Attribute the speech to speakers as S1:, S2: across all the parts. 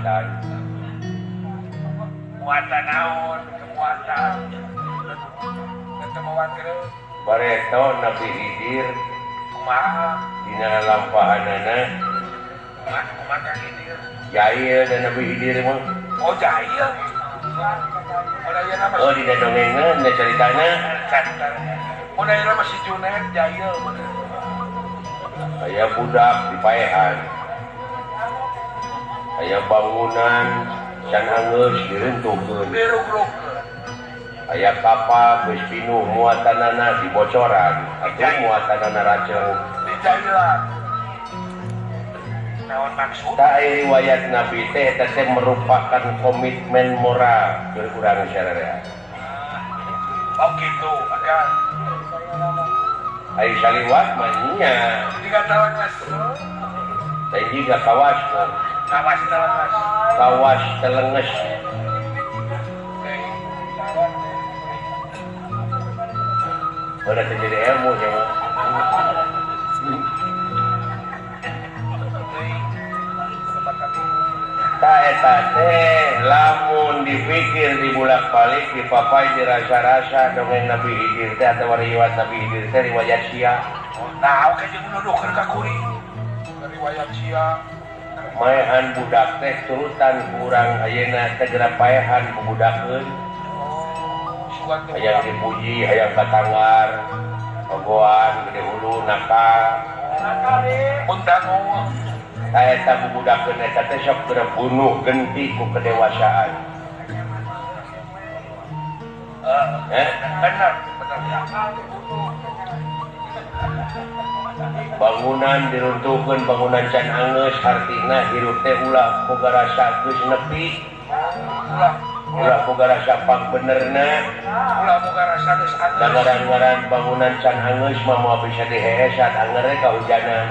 S1: muatan.
S2: Muatan naon? Muatan. Eta mawa truk.
S1: Bareto Nabi Khidir
S2: kumaha?
S1: Dina lampahanana.
S2: Kumaha Kang Khidir?
S1: Jahil dan Nabi Khidir mah.
S2: Oh jahil.
S1: Oh dina dongengan da caritana.
S2: Caritana. Mun aya mah si Junet jahil bener.
S1: Aya budak dipaehan. Aya bangunan can anggeus diruntuhkeun.
S2: Dirugrugkeun.
S1: Aya kapal geus pinuh muatanana dibocoran atuh muatanana raceng.
S2: Dijailan. Naon maksud?
S1: Tah riwayat Nabi teh eta teh merupakan komitmen moral keur urang sararea.
S2: Oh gitu, akan.
S1: Ai saliwat mah nya.
S2: Jiga talenges.
S1: Teh jiga kawas.
S2: Kawas telenges.
S1: Kawas telenges. Udah terjadi ilmu ya mah. Ta eta teh lamun dipikir dibulak-balik dipapai dirasa-rasa dongeng Nabi Khidir teh atawa riwayat Nabi Khidir teh riwayat Syiah.
S2: Nah, oke jeung nuduhkeun ka kuring. Riwayat Syiah.
S1: Maehan budak teh turutan ku urang ayeuna teh geura paehan bubudakeun. Hayang dipuji, hayang katanggar, ogoan, gede hulu, nakal.
S2: Undangu.
S1: Eta bubudakeun eta teh sok geura bunuh genti ku kedewasaan.
S2: Bener, bener.
S1: Bangunan diruntuhkeun, bangunan can anggeus hartina hirup teh ulah boga rasa geus nepi. Ulah boga rasa pang benerna.
S2: Ulah boga rasa geus anggeus.
S1: Ngaran-ngaran bangunan can anggeus mah moal bisa diheesan anger we kahujanan.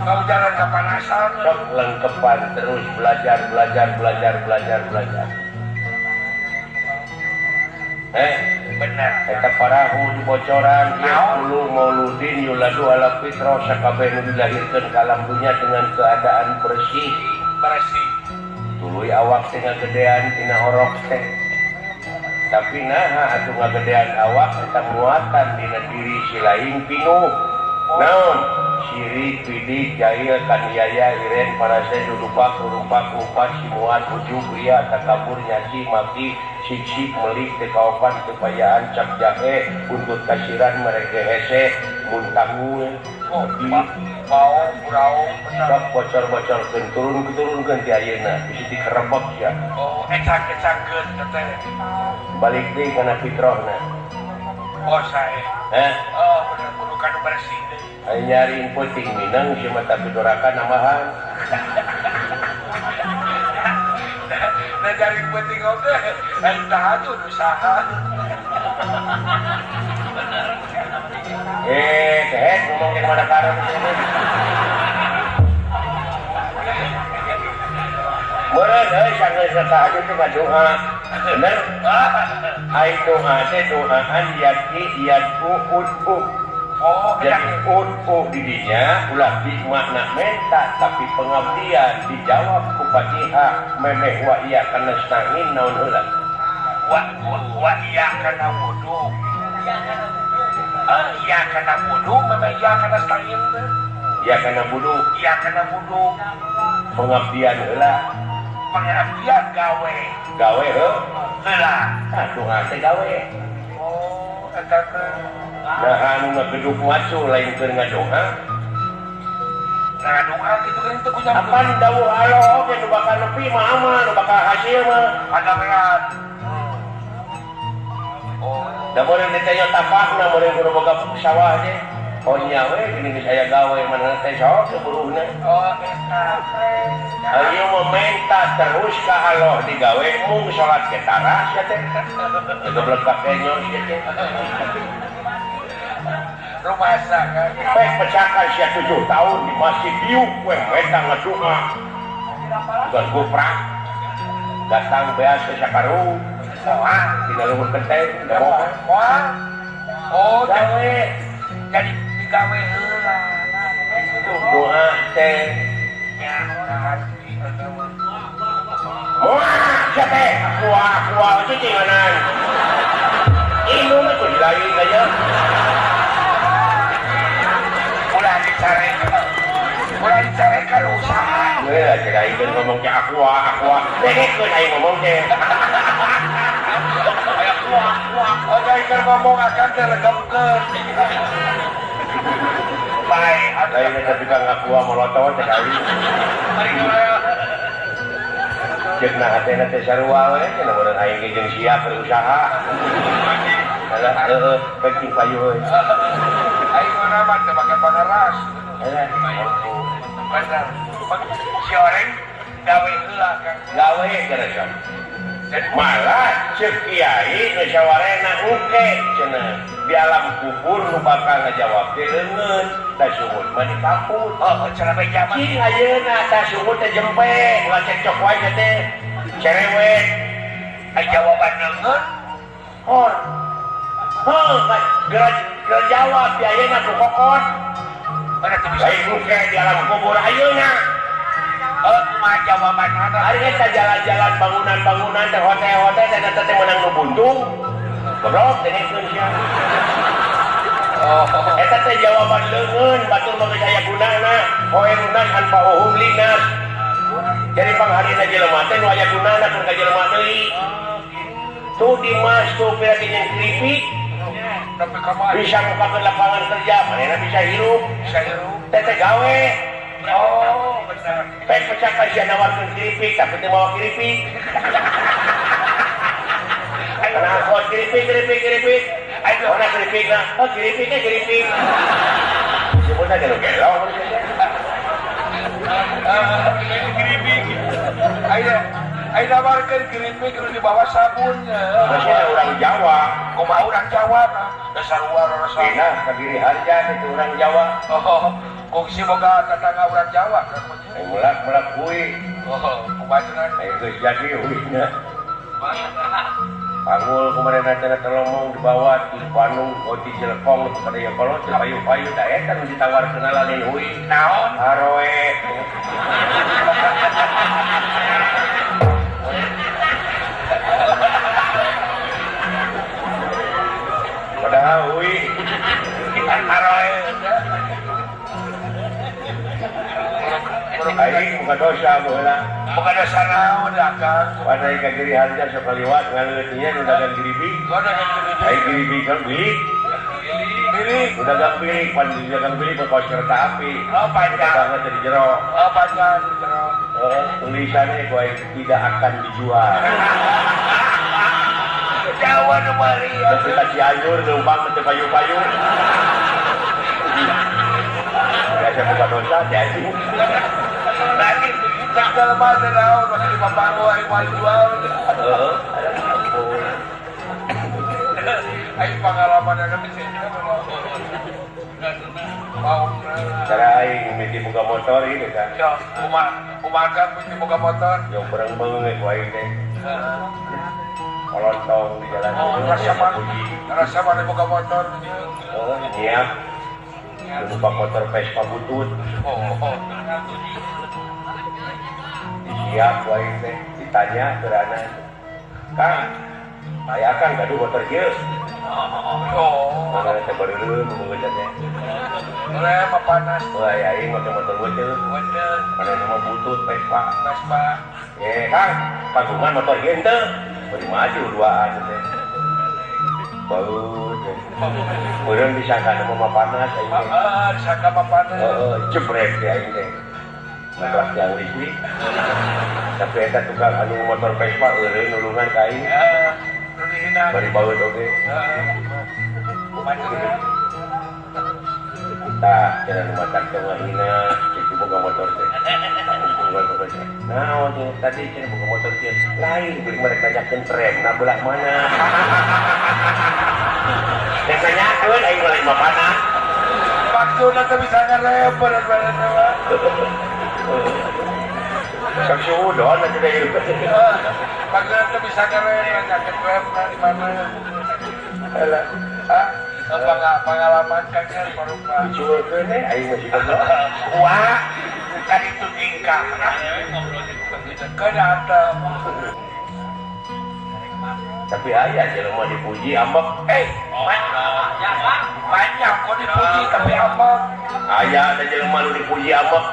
S2: Kahujanan kapanasan.
S1: Sok lengkepan terus belajar belajar belajar belajar belajar.
S2: Bener.
S1: Eta parahu dibocoran ieu kullu mauludin yuladu ala fitrah sakabeh nu dilahirkeun ka alam dunya dengan keadaan bersih.
S2: Bersih.
S1: Tuluy awak teh ngagedean tina orok teh. Tapi naha atuh ngagedean awak eta muatan dina diri si lain pinuh. Naon? Sirik, pidik, jahil, kaniaya, iren, parase, dudupak, urumpak, umpat, simuan, ujub, ria, takabur, nyaci, maki, sik-sik, melik, tekaopan, kepayaan, cap jahe, buntut kasiran, mereke hese, muntangu,
S2: bau, burau,
S1: benar. Bocor-bocor, turun-turunkeun ti ayeuna, bisi dikerebek sia.
S2: Oh, ecang-ecangkeun teh.
S1: Balik deui kana fitrahna.
S2: Oh, sae.
S1: Heh?
S2: Oh, bener kudu kanu bersih deui.
S1: Aya nyariin peuting minang sia mah tapi doraka nambahan.
S2: Nah, nyariin peuting oge, lain tahajud usaha.
S1: Kehet ngomong ke mana karep. Meureun euy sanggeus tahajud teh ngadoa. Bener? Ai doa teh doaan yati yatu udhu.
S2: Oh,
S1: jadi udhu didinya ulah di makna menta tapi pengabdian dijawab ku Fatihah memeh wa iya kana nasta'in naon heula.
S2: Wa wa iya kana wudu. Iya kana wudu memeh iya kana nasta'in teh.
S1: Iya kana wudu.
S2: Iya kana wudu.
S1: Pengabdian heula.
S2: Pengabdian gawe.
S1: Gawe heuh.
S2: Heula.
S1: Tah doa teh gawe.
S2: Oh, eta teh.
S1: Nah, anu ngageduk macu lain keur ngadoa.
S2: Ngadoa kitu kan teu kunyam.
S1: Apan dawuh Allah oge nu bakal nepi mah aman, nu bakal hasil mah.
S2: Pagawean. Oh,
S1: da meureun ditanya tapakna meureun kudu boga sawah teh. Oh nya we geuning geus aya gawe mana teh sok buruhna.
S2: Oh, eta.
S1: Ayo meminta terus ka Allah digawe mung salat ke tarah sia teh. Geblek ka kenyo sia teh.
S2: Rumasa kan.
S1: Pek pecakan sia 7 tahun di masjid diuk we menta ngadoa. Bukan goprak. Datang beas ke sakarung.
S2: Moal
S1: tina luhur kenteng, moal.
S2: Moal. Oh,
S1: gawe.
S2: Jadi digawe heula.
S1: Doa teh
S2: nya hati eta mah.
S1: Moal sia teh aqua cicinganan. Inum mah kudu lain aja.
S2: Ulah dicarekan. Ulah dicarekan usaha.
S1: Heuh, cek aing ngomong ke aqua. Dengekeun aing ngomong teh.
S2: Aqua. Aing keur ngomong akan teh legemkeun. Bae,
S1: lain eta tukang aqua molotot cek aing. Ceuk na hatena teh sarua we cenah mun aing ge jeung sia berusaha. Alah heueuh pek payu euy.
S2: Aing mana mah teu make pangeras. Bener. Si oreng gawe heula Kang.
S1: Gawe geus. Malah ceuk kiai nu sawarena engke cenah di alam kubur nu bakal ngajawab teh leungeun da sumut mah dikaput.
S2: Oh, cenah bae jaman.
S1: Cing ayeuna tah sumut teh jempe ulah cekcok wae teh cerewet.
S2: Ai jawaban leungeun
S1: hor. Heuh, geura jawab di ayeuna ku kokot.
S2: Mana teu bisa
S1: lain engke di alam kubur ayeuna.
S2: Oh, kumaha jawabanna?
S1: Ari eta jalan-jalan bangunan-bangunan teh hotel-hotel teh eta teh meunang nu buntung. Goblok dengekeun sia.
S2: Oh,
S1: eta teh jawaban leungeun batur mah geus aya gunana, hoerunas anfa'uhum linas. Jadi pangharina jelema teh nu aya gunana keur ka jelema deui. Tuh Dimas tuh pira jeung keripik. Bisa mukakeun lapangan kerja, manehna bisa hirup,
S2: bisa hirup.
S1: Teh teh gawe.
S2: Oh, benar.
S1: Pek pecah sia nawarkeun keripik, tapi teu mawa keripik. Kenapa keripik keripik keripik? Ayo mana keripikna? Oh, keripiknya keripik. Sebutna ge gelo.
S2: Keripik. Ayo, ayo nawarkeun keripik nu dibawa sabunnya.
S1: Masih orang Jawa.
S2: Kumaha urang Jawa mah? Dasar luar rasa.
S1: Pinah ka Giri Harja itu orang Jawa.
S2: Oh. Kungsi boga tetangga urang Jawa kan
S1: mulak-mulak hui.
S2: Oh, kumaha cenah?
S1: Geus jadi huina. Panggul kumaha cenah telomong dibawa di Bandung, di Jelekong nu kada ieu kolot teu payu-payu da eta nu ditawarkeun lain hui.
S2: Naon?
S1: Haroe. Padahal hui.
S2: Haroe.
S1: Aing buka dosa baheula.
S2: Buka dosa naon da Kang?
S1: Padahal ka Giri Harja sok kaliwat ngaleut nya nu dagang giribik.
S2: Oh, dagang giribik.
S1: Aing giribik kan bilik.
S2: Bilik.
S1: Nu dagang bilik, pan dagang bilik mah kaos kereta api.
S2: Oh, panjang.
S1: Dagangna teh di jero.
S2: Oh, panjang di jero.
S1: Heeh, tulisannya ku aing tidak akan dijual.
S2: Jawa nu meuli.
S1: Tapi ka Cianjur leumpang teu payu-payu. Biasa buka dosa teh anjing.
S2: Lagi tanggal mah teh naon masih di papango aing mah jual.
S1: Heeh, ampun.
S2: Aing pengalaman anu bisa mau.
S1: Cara aing mimiti boga motor ieu kan.
S2: Ya, kumaha kan mimiti boga motor?
S1: Yo bereng beungeut ku aing teh. Kolontong di jalan.
S2: Oh, rasa mana boga motor.
S1: Oh, nyiap. Lupa motor Vespa butut.
S2: Oh.
S1: Siap wae teh ditanya kerana Kang, aya kan gaduh motor ieu.
S2: Oh.
S1: Mana teh bareureum beungeut teh.
S2: Oleh mah panas.
S1: Wah, aing make motor butut.
S2: Butut.
S1: Mana mah butut Vespa.
S2: Vespa.
S1: Eh, Kang, panggungan motor ieu henteu. Bari maju duaan teh. Bau teh. Meureun disangka mah panas aing teh.
S2: Heeh, disangka mah panas.
S1: Heeh, jebrek teh aing teh. Nabrak tiang listrik. Tapi eta tukang anu motor Vespa eureun nulungan ka aing.
S2: Heeh, nu dihina.
S1: Bari baeud oge.
S2: Heeh. Kumaha?
S1: Tah, cenah nu matak teh ngahina, cek boga motor teh. Boga motor teh. Naon teh tadi cenah boga motor teh. Lain beuring mah rek nanyakeun remna belah mana. Rek nanyakeun aing mah lain mah panas.
S2: Maksudna teh bisa ngarep bener-bener mah.
S1: Sok suudon atuh da ieu.
S2: Maksudna teh bisa ngarep nanyakeun remna di mana.
S1: Alah,
S2: ah, pengalaman kan barupa.
S1: Dicuekeun we aing mah siga.
S2: Wah, kan itu nikah.
S1: Tapi aya jelema dipuji ambek.
S2: Banyak kok dipuji tapi ambek.
S1: Aya ada jelema nu dipuji ambek.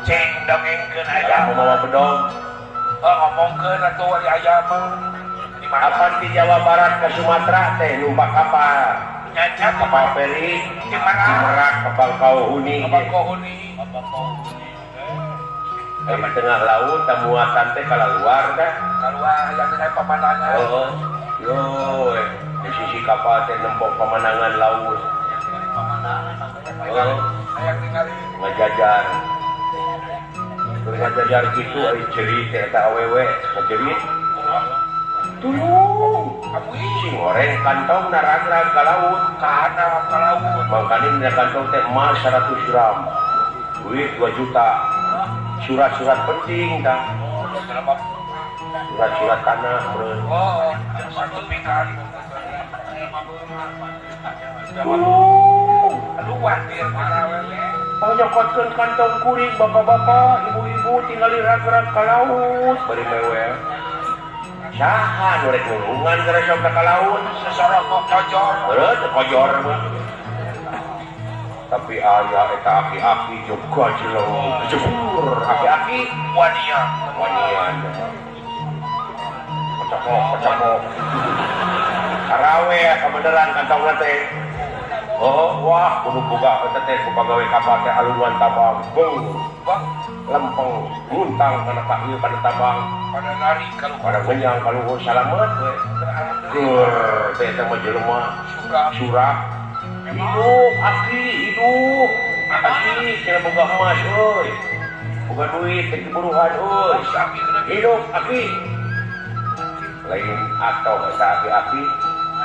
S2: Cing dongengkeun aya
S1: mawa bedog.
S2: Ngomongkeun atuh ari aya mah. Di mana?
S1: Apan di Jawa Barat ke Sumatera teh numpak kapal.
S2: Nyacat
S1: kapal feri
S2: di mana?
S1: Di Merak ke Bangkauhuni.
S2: Bangkauhuni.
S1: Di tengah laut muatan teh keluar dah.
S2: Keluar yang dengan pemandangan.
S1: Oh, yo, di sisi kapal teh nempok pemandangan laut. Oh, ngajajar. Ngajajar gitu ari cerit teh eta awewe, ngajerit. Tulung, sing goreng kantong naragrag ka laut,
S2: kana ka laut.
S1: Mangkaning dina kantong teh emas 100 gram. Duit 2 juta. Surat-surat penting dah. Surat-surat tanah bro.
S2: Oh, sertifikat.
S1: Panyokotkeun kantong kuring bapak-bapak, ibu-ibu tingali rag-rag ka laut bari mewel. Saha nu rek nulungan gara sok ka laut?
S2: Sesorokok kojor.
S1: Heuh, teu kojor mah. Tapi aya eta aki-aki juga jeleng jebur aki-aki
S2: wanian
S1: wanian kecokok kecokok karawe kebeneran kantongna teh. Oh wah kudu boga eta teh ku pagawe kapal teh alungan tabang beung lempeng muntang kana ka ieu kana tabang
S2: pada lari kaluhur
S1: pada ngenyang kaluhur salamet we gur teh eta mah jelema surak hidup aki hidup aki kira boga emas euy boga duit teh buruhan euy hidup aki lain atau eta aki-aki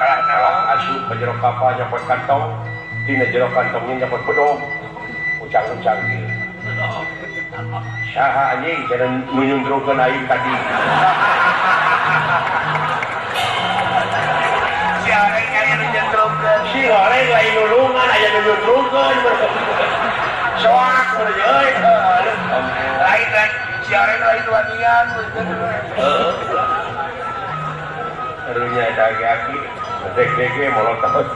S1: kalah asup ka jero kapal nyapot kantong tina jero kantongnya nyapot bedog ucang-ucang ieu saha anjing cenah nu nyundrungkeun aing tadi. Si goreng lain nulungan aya nu nyundrungkeun soak euy
S2: lain lain si goreng lain wanian
S1: heeh karunya eta aki-aki deg-deg molotot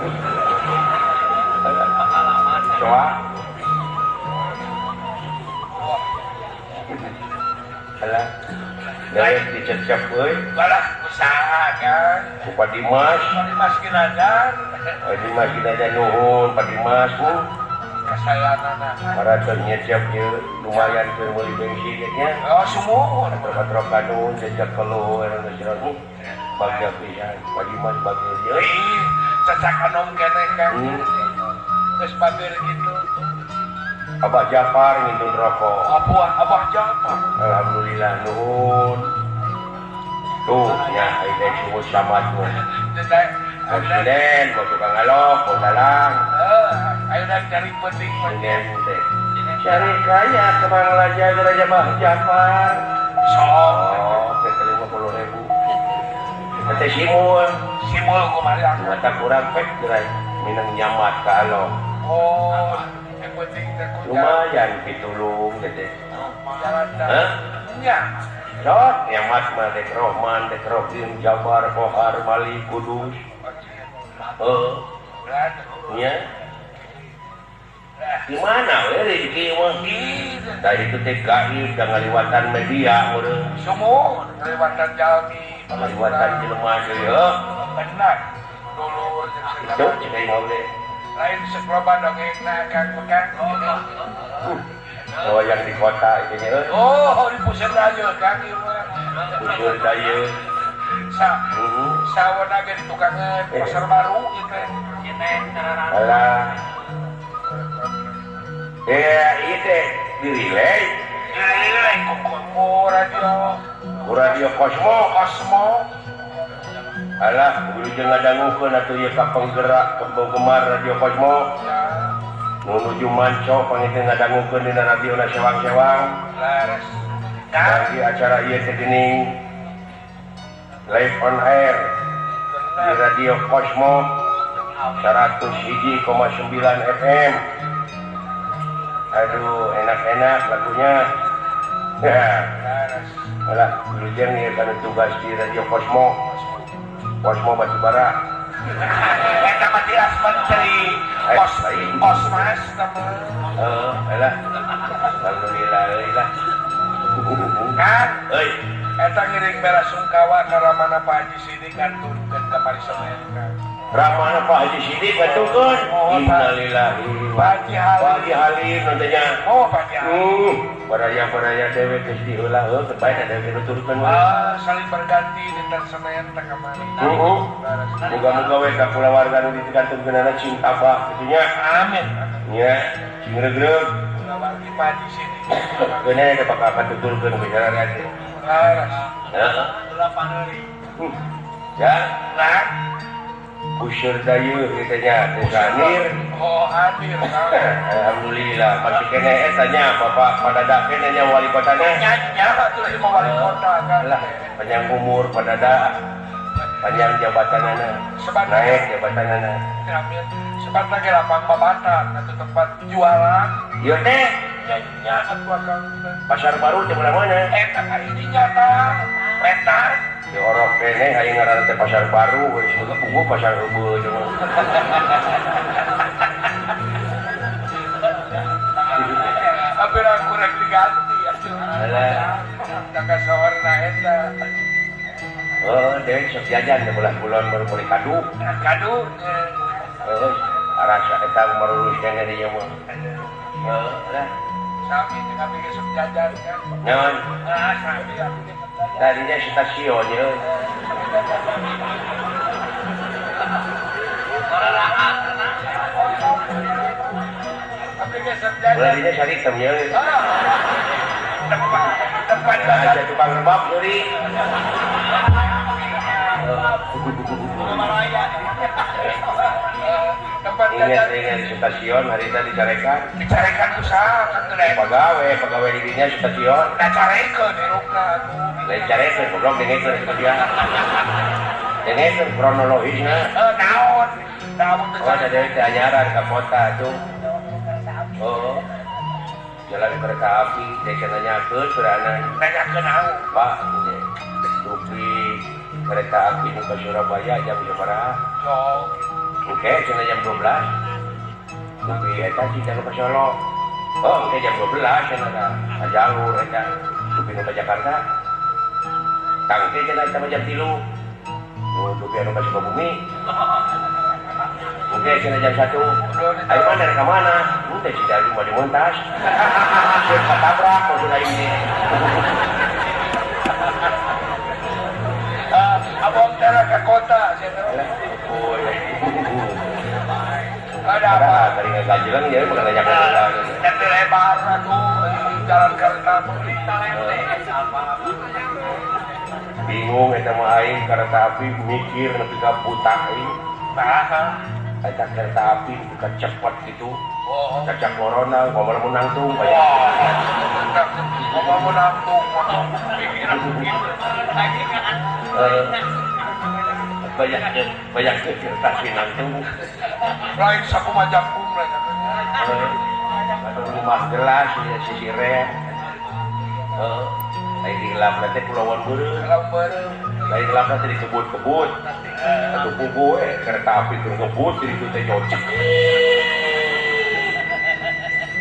S1: soak alah dewek dicecep euy
S2: balah usaha kan
S1: ku Pak Dimas.
S2: Pak Dimas Ginanjar.
S1: Pak Dimas Ginanjar nuhun Pak Dimas ku
S2: kasayanana.
S1: Para teu nyecep ieu lumayan keur meuli bensin nya.
S2: Oh sumuhun.
S1: Atrok-atrok nuhun jejak keluh urang geus bagja pisan Pak Dimas bagja ieu.
S2: Ih, cacak anom keneh kan. Geus babir kitu.
S1: Abah Jafar ngintun rokok.
S2: Abah Jafar.
S1: Alhamdulillah nuhun. Tuh nya ai teh sumut samat mah. Presiden, mau tukang ngalok, mau dalang.
S2: Ayo dah cari penting.
S1: Teh. Cari kaya ke Bang Raja Raja Bah Jafar.
S2: Sok.
S1: Oh, teh 50.000. Teh simul.
S2: Simul kumaha?
S1: Mata kurang pek geura minang nyamat ka alo.
S2: Oh, yang penting teh
S1: lumayan pitulung teh.
S2: Hah? Nya.
S1: Sok nyamat mah dek Rohman, dek Rohim, Jabar, Kohar, Mali, Kudus. Heeh. Nya. Di mana we rezeki mah? Tadi itu teh gaib da ngaliwatan media meureun.
S2: Sumuhun ngaliwatan jalmi,
S1: ngaliwatan jelema deui heuh.
S2: Benar. Dulur jeung
S1: itu cek aing mah
S2: lain sekolah dongengna Kang Kang.
S1: Oh yang di kota itu nya.
S2: Oh, di pusat dayeuh Kang ieu mah.
S1: Pusat dayeuh.
S2: Sa sawona ge di tukangan pasar baru ieu teh.
S1: Alah. Ieu teh di relay.
S2: Relay ku radio.
S1: Ku radio Cosmo.
S2: Cosmo.
S1: Alah, wilujeng ngadangukeun atuh ieu ka penggerak penggemar Radio Cosmo. Menuju manco panginten ngadangukeun dina radio na sewang-sewang.
S2: Laras.
S1: Di acara ieu teh geuning live on air di Radio Cosmo 101,9 FM. Aduh, enak-enak lagunya. Alah, wilujeng ieu kana tugas di Radio Cosmo. Cosmo Batubara.
S2: Eta mah tilas menteri Kosmas tah.
S1: Heeh, alah. Alhamdulillah euy lah.
S2: Kan
S1: euy,
S2: eta ngiring bela sungkawa ka Ramana Pak Haji Sidik ngantunkeun ka Parisemen kan.
S1: Ramana Pak Haji Sidik ngantunkeun. Innalillahi.
S2: Pak Haji Halim.
S1: Pak Haji Halim nantinya.
S2: Oh, Pak Haji Halim.
S1: Baraya-baraya dewek geus diheula heuh terbaik ada dewek nuturkeun wae.
S2: Saling berganti dinten Senin teh kamari.
S1: Heeh. Moga-moga we ka kulawarga nu digantunkeunana cing tabah kitu nya.
S2: Amin.
S1: Nya, cing regreg.
S2: Kulawargi Pak Haji Sidik.
S1: Keuna ada bakal katuturkeun bicara teh.
S2: Laras.
S1: Heeh.
S2: Delapan hari.
S1: Ya,
S2: nah.
S1: Usur dayu kitu nya teh anir.
S2: Oh, anir.
S1: Alhamdulillah masih kene eta nya Bapak Padada kene nya wali kotana.
S2: Nya nya atuh ieu mah wali kota kan.
S1: Lah, panjang umur Padada. Panjang jabatanana. Naik jabatanana.
S2: Amin. Sebatang ge lapang babatan atuh tempat jualan.
S1: Ieu teh
S2: nya nya atuh akang.
S1: Pasar baru teh mana-mana.
S2: Eta ka ini nyata. Peta
S1: di orok kene hayang ngaranna teh pasar baru geus boga puguh pasar heubeul teh mah.
S2: Hampir aku rek diganti atuh.
S1: Alah.
S2: Tangga sawarna eta.
S1: Heuh, dewek sok jajan di belah kulon baru boleh kadu.
S2: Kadu.
S1: Heuh, arasa eta marulus kene di ieu mah. Heuh, lah.
S2: Sami teh kabeh sok jajan kan.
S1: Naon?
S2: Ah, sami atuh teh.
S1: Tadinya stasiun ya. Tadinya sari hitam ya.
S2: Tempat
S1: aja tukang rebab suri.
S2: Tempat
S1: Ingat stasiun hari tadi dicarekan.
S2: Dicarekan usaha kan
S1: pegawai pegawai dirinya stasiun.
S2: Nah carekeun hirupna atuh.
S1: Lain carekeun goblok dengekeun stasiun. Dengekeun kronologisna.
S2: Heuh naon? Naon teh.
S1: Oh ada deui teh anyaran ka kota atuh. Oh. Jalan kereta api teh cenah nanyakeun surana.
S2: Nanyakeun naon?
S1: Pak, dupi kereta api nu ka Surabaya jam sabaraha?
S2: Oh.
S1: Oke, cenah jam 12. Dupi eta sih jam ka Solo. Oh, oke jam 12 cenah ka jalur eta. Dupi nu ka Jakarta. Tangke cenah eta mah jam 3. Nu dupi anu ka Sukabumi. Oke, cenah jam 1. Ayo mana dari ka mana? Teh si mau dimontas. Sieun katabrak maksud aing ini.
S2: Abang teh ka kota cenah.
S1: Oh, ya.
S2: Ada apa?
S1: Tadi ngajilan ya bukan nanya ke kota.
S2: Tapi lebar atuh jalan kereta
S1: Bingung eta mah aing kereta api mikir nepi ka buta aing.
S2: Nah,
S1: eta kereta api nepi ka cepet gitu.
S2: Oh.
S1: Cacak corona, ngomong mau nangtung kayak.
S2: Ngomong mau nangtung.
S1: Banyak banyak kereta api nangtung.
S2: Lain sakumaha jangkung lain.
S1: Rumah gelas ya sisire. Heeh. Lain digelap teh pulauan beureum.
S2: Pulauan beureum.
S1: Lain gelap teh di kebun-kebun. Atuh puguh kereta api keur ngebut di ditu teh cocok.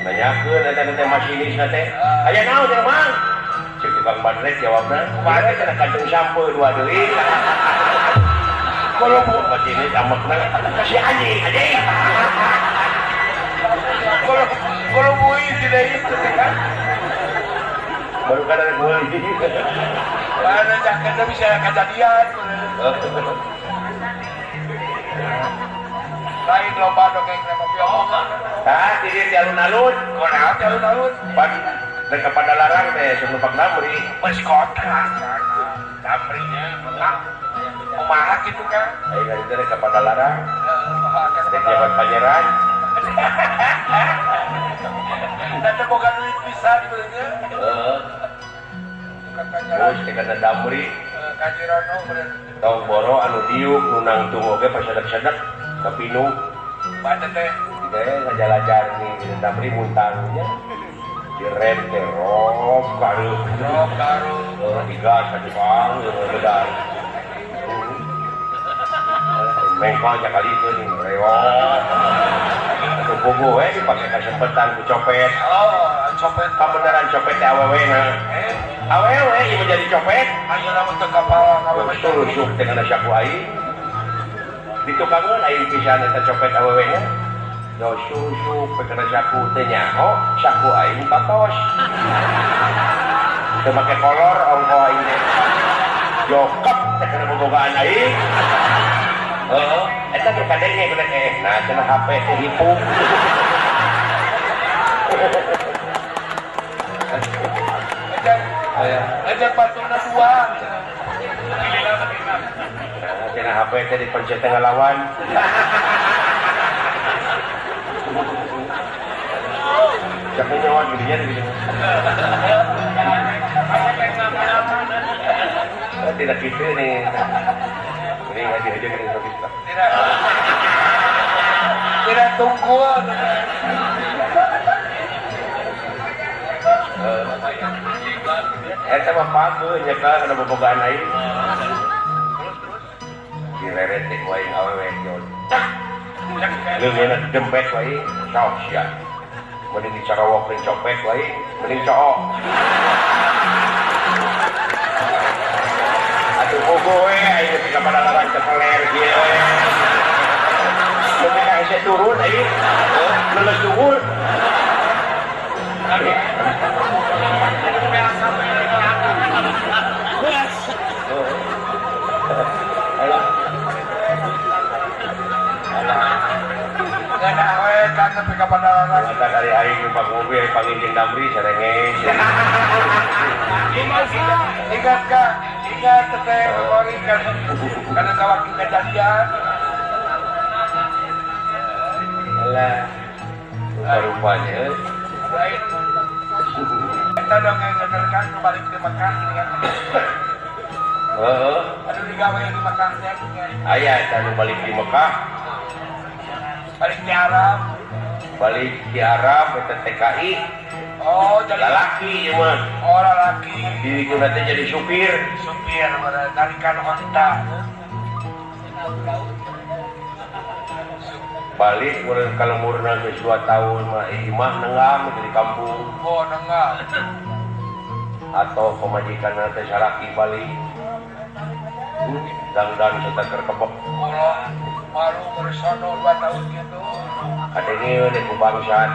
S1: Nanyakeun eta teh masinisna teh. Aya naon teh Mang? Cek tukang bandrek jawabna, kumaha cenah kacung sampe dua deui. Kalau masinis amekna si anjing anjing.
S2: Kalau bui tidak itu kan?
S1: Baru kan ada bui.
S2: Mana jaketnya bisa kejadian. Lain lomba dongeng nama piomongan.
S1: Tah, jadi di alun-alun.
S2: Kunaon di alun-alun?
S1: Pan mereka pada larang teh sebelum Pak Damri.
S2: Bus kota. Damrinya kota. Kumaha gitu kan?
S1: Ayo dari mereka pada larang. Rek jabat pangeran.
S2: Nanti boga duit pisan beulnya.
S1: Heeh. Bos teh kana Damri.
S2: Kajirono bener.
S1: Tong boro anu diuk nu nangtung oge pasadak-sadak kapinu.
S2: Baca teh.
S1: Teh ngajalajar nih Damri muntangnya. Direm teh rok karuh.
S2: Rok karuh.
S1: Digas atuh bang, bedar. Mengkol kali itu nih, rewot. Atuh bogo we dipake kasempetan ku copet.
S2: Oh, copet.
S1: Kabeneran copet teh awewe na. Awewe ieu menjadi copet.
S2: Ayeuna mah teu kapal awewe.
S1: Surusuk teh kana saku aing. Ditukangeun aing pisan eta copet awewe nya. Do susuk teh kana saku teh nyaho, saku aing patos. Teu make kolor ongko aing teh. Jokep teh kana bobogaan aing. Heeh, eta nu kadenge bener nah cenah HP teh hipu.
S2: Ejek patungna dua cenah.
S1: Nah, cenah HP teh dipencet teh ngalawan. Cak nyawa geudinya di sini. Tidak gitu nih. Ini ngaji aja gini bisa.
S2: Tidak. Tidak tunggu.
S1: Eta mah pageuh nya ka kana bobogaan aing.
S2: Terus terus.
S1: Dileret teh ku aing awewe jon. Cak. Leungeunna dempet ku aing, sok sia. Mending dicarawokeun copet ku aing, mending cook. Atuh bogo we aing teh ka padalarang tepeler kieu we. Mun ka hese turun aing, leuleus dhuwur. Mata kali aing numpak mobil panggil jeung Damri sarenge.
S2: Ingat ka, ingat teh memori kan kana kawaki kejadian.
S1: Alah. Rupa-rupanya.
S2: Eta dongeng ngegerkan nu balik di Mekah geuningan.
S1: Heeh.
S2: Anu digawe di Mekah teh geuningan.
S1: Aya eta nu balik di Mekah.
S2: Balik di Arab.
S1: Balik di Arab eta TKI.
S2: Oh, jadi
S1: lalaki ieu mah.
S2: Oh, lalaki.
S1: Diriguna teh jadi supir.
S2: Supir tarikan onta.
S1: Balik urang ka lemurna geus 2 tahun mah imah nenggang di kampung.
S2: Oh, nenggang.
S1: Atau pamajikanna teh salaki balik. Dangdan serta kerkebek.
S2: Allah, malu bersono 2 tahun gitu.
S1: Kadenge we ku bangsat.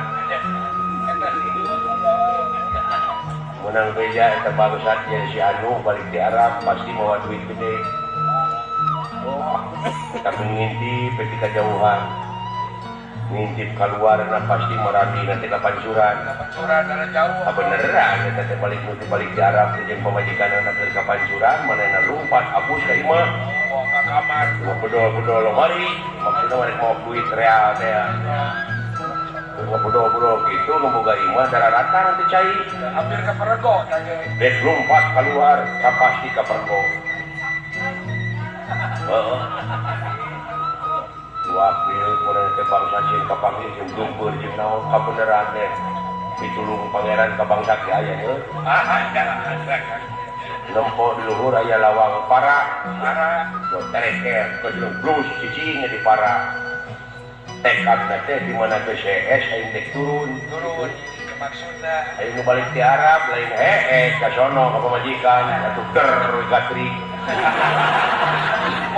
S1: Menang beja eta bangsat nya si Anu balik di Arab pasti mawa duit gede. Oh, tapi ngintip ketika jauhan. Ngintip keluar na pasti maradi nanti ka pancuran.
S2: Pancuran dari jauh.
S1: Ah beneran eta teh balik mutu balik di Arab teh jeung pamajikan anak ka pancuran manehna lumpat abus ka imah.
S2: Oh, ka kamar.
S1: Bedol-bedol lemari, maksudna rek mau duit real teh. Bedol-bedol kitu nu boga imah dararatan teh cai.
S2: Hampir ka pergo teh.
S1: Rek lumpat keluar ka pasti ka pergo. Heeh. Wakil kurang teh bangsa jeung kapanggih jeung geumpeur jeung naon kabeneran teh pitulung pangeran ka bangsa ge aya heuh.
S2: Ah,
S1: Nempo di luhur aya lawang para.
S2: Para.
S1: Do tereker ke blus cicing di para. Tekadna teh di mana ke CS aing teh turun.
S2: Turun maksudna.
S1: Aing nu balik ti Arab lain heeh ka sono ka pamajikan atuh der gatrik.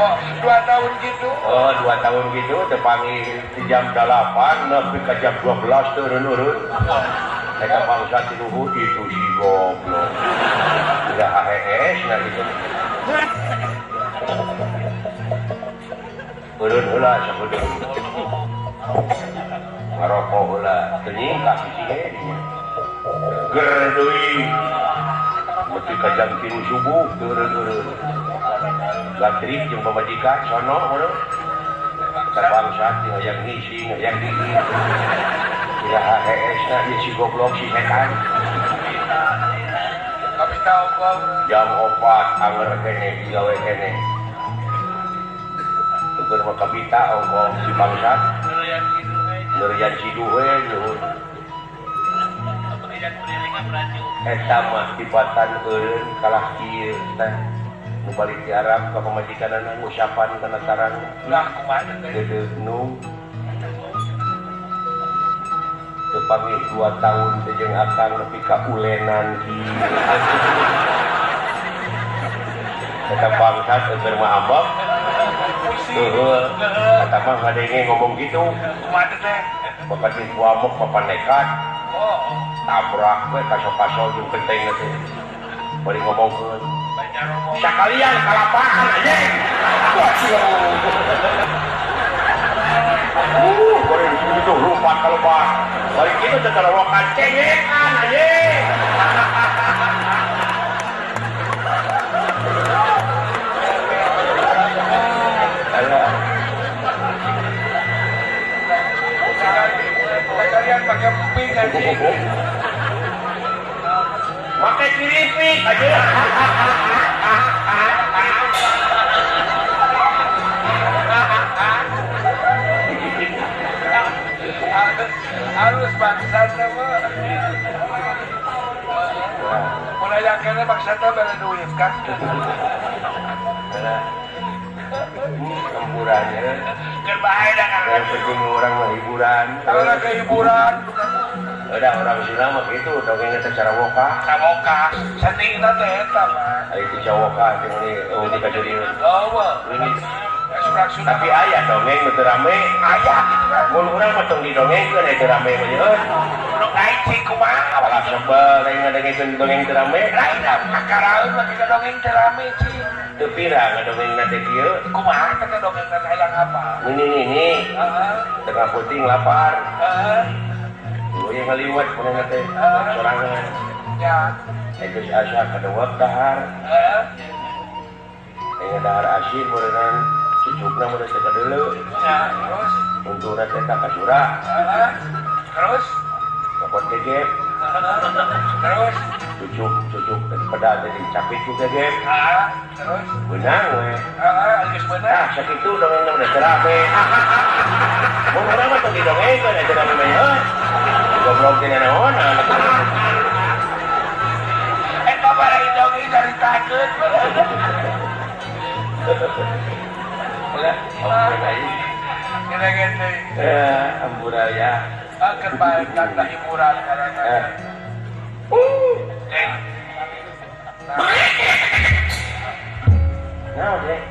S2: Oh, 2 tahun gitu.
S1: Oh, 2 tahun gitu tepanggil di jam 8 nepi ka jam 12 turun-urun. Eta bangsa ti luhur itu si goblok. Udah HHS nah gitu. Urun heula sakudeung. Ngarokok heula teu nyingkah sisi ge dinya. Ger deui. Nepi ka jam 3 subuh turun-urun. Latrik jeung pamajikan sono ngono. Ka bangsa ti hayang ngisi, hayang gigi. Ya HHS na ieu si goblok si setan.
S2: Tapi tahu kok
S1: jam 4 anger kene digawe kene. Tutur mah kabita ongkoh si bangsat. Nerian sidu we luhur. Eta mah tibatan eureun kalah kieu teh nu balik ti Arab ka pamajikanana ngusapan kana tarang.
S2: Lah kumaha teh?
S1: Deudeuh nu teu panggih 2 tahun teh jeung akang nepi ka ulenan kieu. Eta bangsat keur mah abab. Heueuh. Eta mah ngadenge ngomong gitu.
S2: Kumaha teh?
S1: Bapak jeung amok bapak nekat.
S2: Oh.
S1: Tabrak we kaso-kaso jeung genteng teh. Bari ngomongkeun. Sakalian kalapahan anjing. Bari gitu lompat kalompat. Bari kitu teh kalawakan cengekan anjing.
S2: Sekalian pakai emping anjing.
S1: Pakai keripik aja.
S2: Harus bangsat mah. Mulai yakene bangsat bere duit kan.
S1: Hiburan ya.
S2: Keur bae da kan.
S1: Yang penting orang mah hiburan.
S2: Orang ke hiburan.
S1: Udah orang Sunda mah gitu, dongengnya teh carawoka.
S2: Carawoka. Satingna teh eta mah.
S1: Ari teh cawoka jeung ni eueuh di kajurieun.
S2: Eueuh.
S1: Tapi aya dongeng nu teu rame.
S2: Aya kitu kan.
S1: Mun urang mah tong didongengkeun aya teu rame mah jeung.
S2: Nu lain cing kumaha
S1: kalah sebel lain ngadengkeun dongeng teu rame.
S2: Lain kakaraeun mah kita dongeng teu rame cing.
S1: Teu pira ngadongengna teh kieu.
S2: Kumaha teh dongengna hayang apa?
S1: Nini-nini.
S2: Heeh.
S1: Tengah peuting lapar.
S2: Heeh.
S1: Lu yang ngaliwat manehna teh sorangan.
S2: Ya.
S1: Geus asa kadewek dahar.
S2: Heeh.
S1: Aya dahar asin meureunnan cucukna meureun teh kadeuleu.
S2: Ya, terus
S1: unturna teh ka kasura.
S2: Heeh. Terus
S1: kapot gegep.
S2: Terus
S1: cucuk peda teh dicapit ku gegep.
S2: Heeh, terus
S1: beunang we.
S2: Heeh, geus beunang.
S1: Tah sakitu dongengna mah teu rame. Mun urang mah tong didongengkeun aya teu rame mah heuh. Goblok teh naon.
S2: Eta barang dongeng caritakeun.
S1: Lah, ampun aing.
S2: Kira-kira.
S1: Ampura ya.
S2: Ah, keur bae tanda hiburan karana.
S1: Naon deh?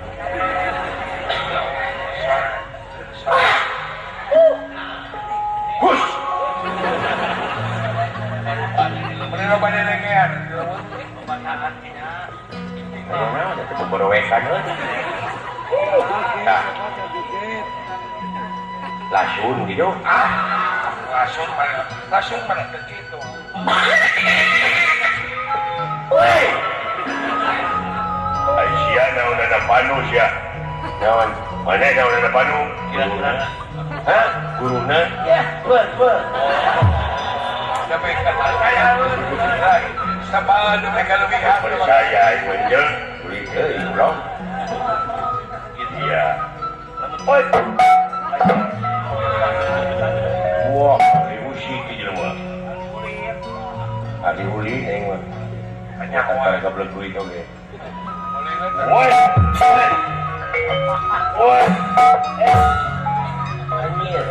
S1: Hus.
S2: Meni loba delengean.
S1: Naon teh boborowekan euy. Tah. Lasun gitu.
S2: Ah, lasun mana? Lasun mana teh kitu.
S1: Woi. Ai sia naon ada panu sia. Naon? Mana naon ada panu? Guruna. Hah? Guruna?
S2: Ya, betul. Sampai kaya sama nu kalebihan.
S1: Percaya aing menjeung, beli euy ulah. Iya. Oi. Wah, revolusi ke jelema. Ari uli aing mah. Antara gablek duit oge. Woi. Woi. Anjir.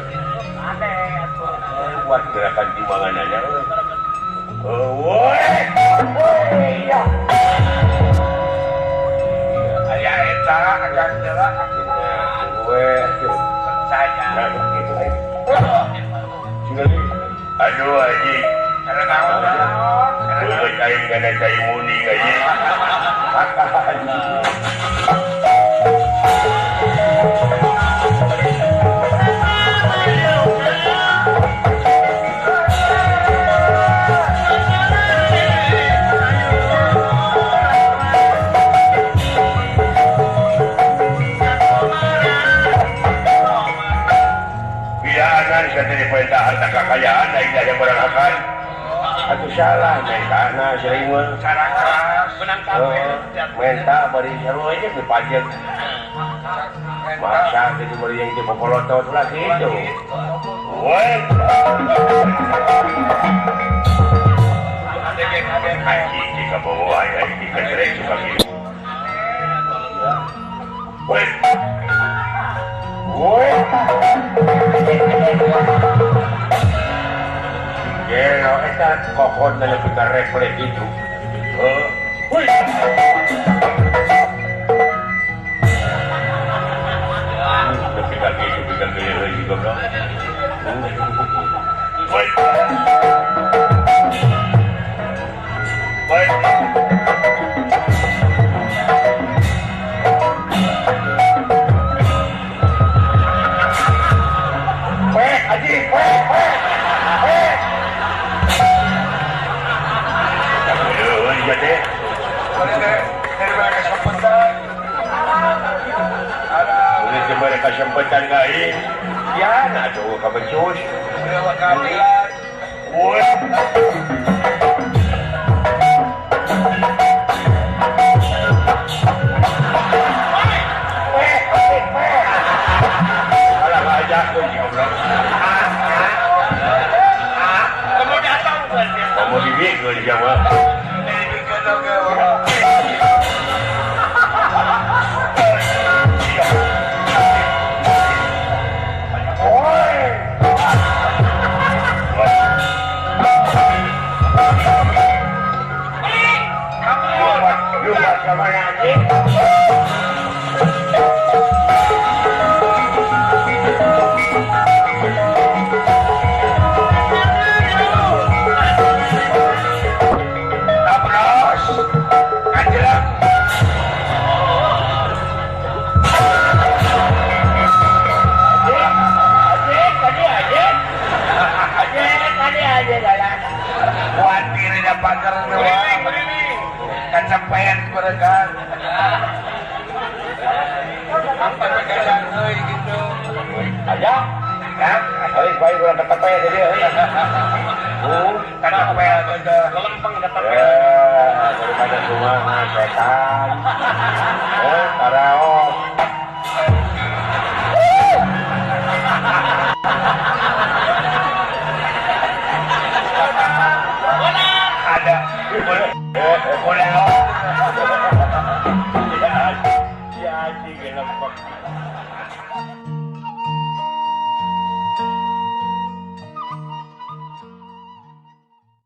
S1: Buat gerakan timbangan aja. Woi. Woi ya.
S2: Aya eta akang teh
S1: gue
S2: saya.
S1: Nah, gitu aing. Aduh haji.
S2: Karena naon?
S1: Beungeut aing kana cai muni haji. Harta kekayaan aing aya barang atuh salah mentana seuing mah
S2: carakas menang kabeh
S1: menta bari sarua aja dipajek masa kitu bari yang teh popolotot ulah kitu. Woi. Anjing jika bawa aing diketrek suka gitu. Woi. Woi. Gelo eta kokon nepi ka refleks itu. Heuh. Woi. Nepi ka kitu nepi ka kieu goblok. Woi. Woi. Weh, Haji, weh, weh. Weh. Daripada kesempatan lain, ya nak tahu kau becus. Woi. Alah ajak tu goblok.
S2: Kamu datang kan?
S1: Kamu dibik ke di Jawa?
S2: Ada. Boleh.